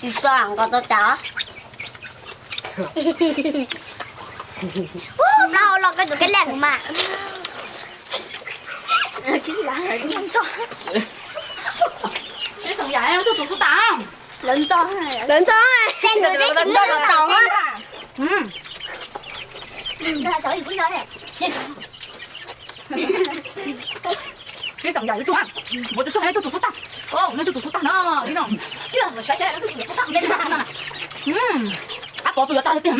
Tsis txog nkaus tau cas. Ub, plaub hau los koj tus kab leej mas. Lawv ntxo, lawv ntxo, ces nkawd twb tsis ntxo los tau. Ib xyoos yam ib tug, npua tsuag tsuag nej tuaj tus xub tag, nej tuaj tus xub tag no, ib no, ib no saib saib nej tuaj tus xub tag, ab pov tus yuav tag tiag.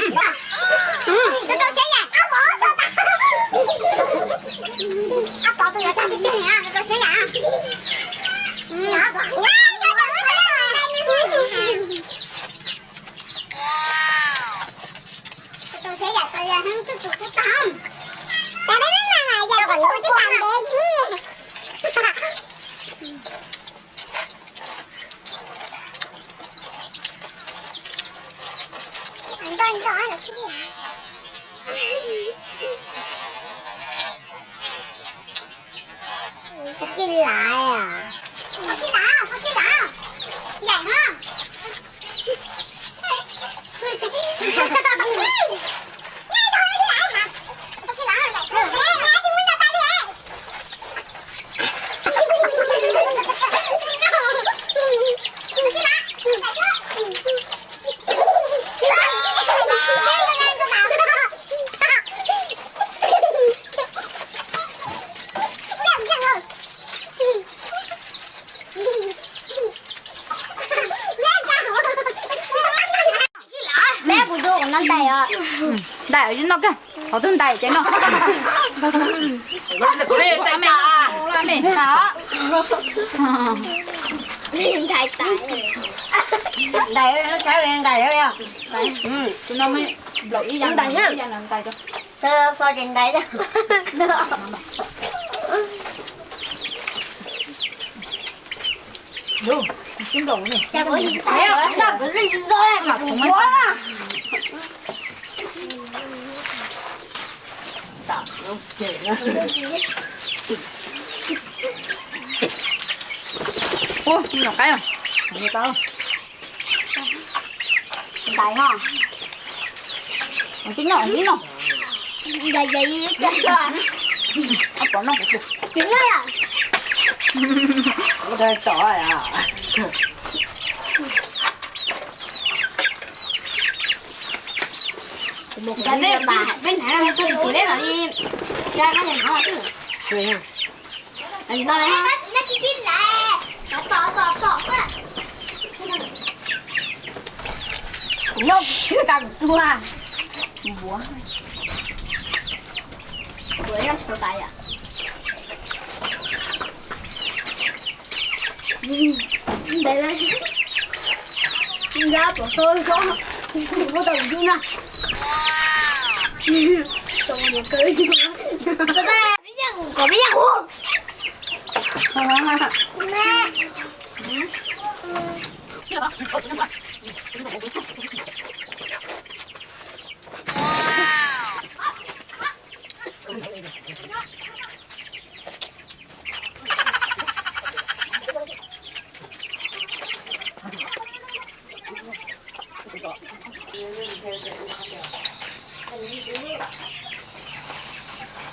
Peb kuv tus kuv noj ntais os. Ntais os, noj kawg. Qhov twg ntais ces noj. Ntais, ntais, ntais. Ua, nyuam qaib, ntais ho. Tib no, tib no. Pov no kuv tus. Nyob siab tas tua. Npuav. Kuv yeej tsis tau tas yom. Nkag tuav so so, muab tau yub na. Kom peb yag hu.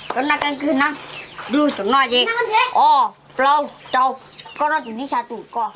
Koj noj koj kawg na. Lub cov no ces ob, plaub, rau, koj noj tus tib xya tus koj.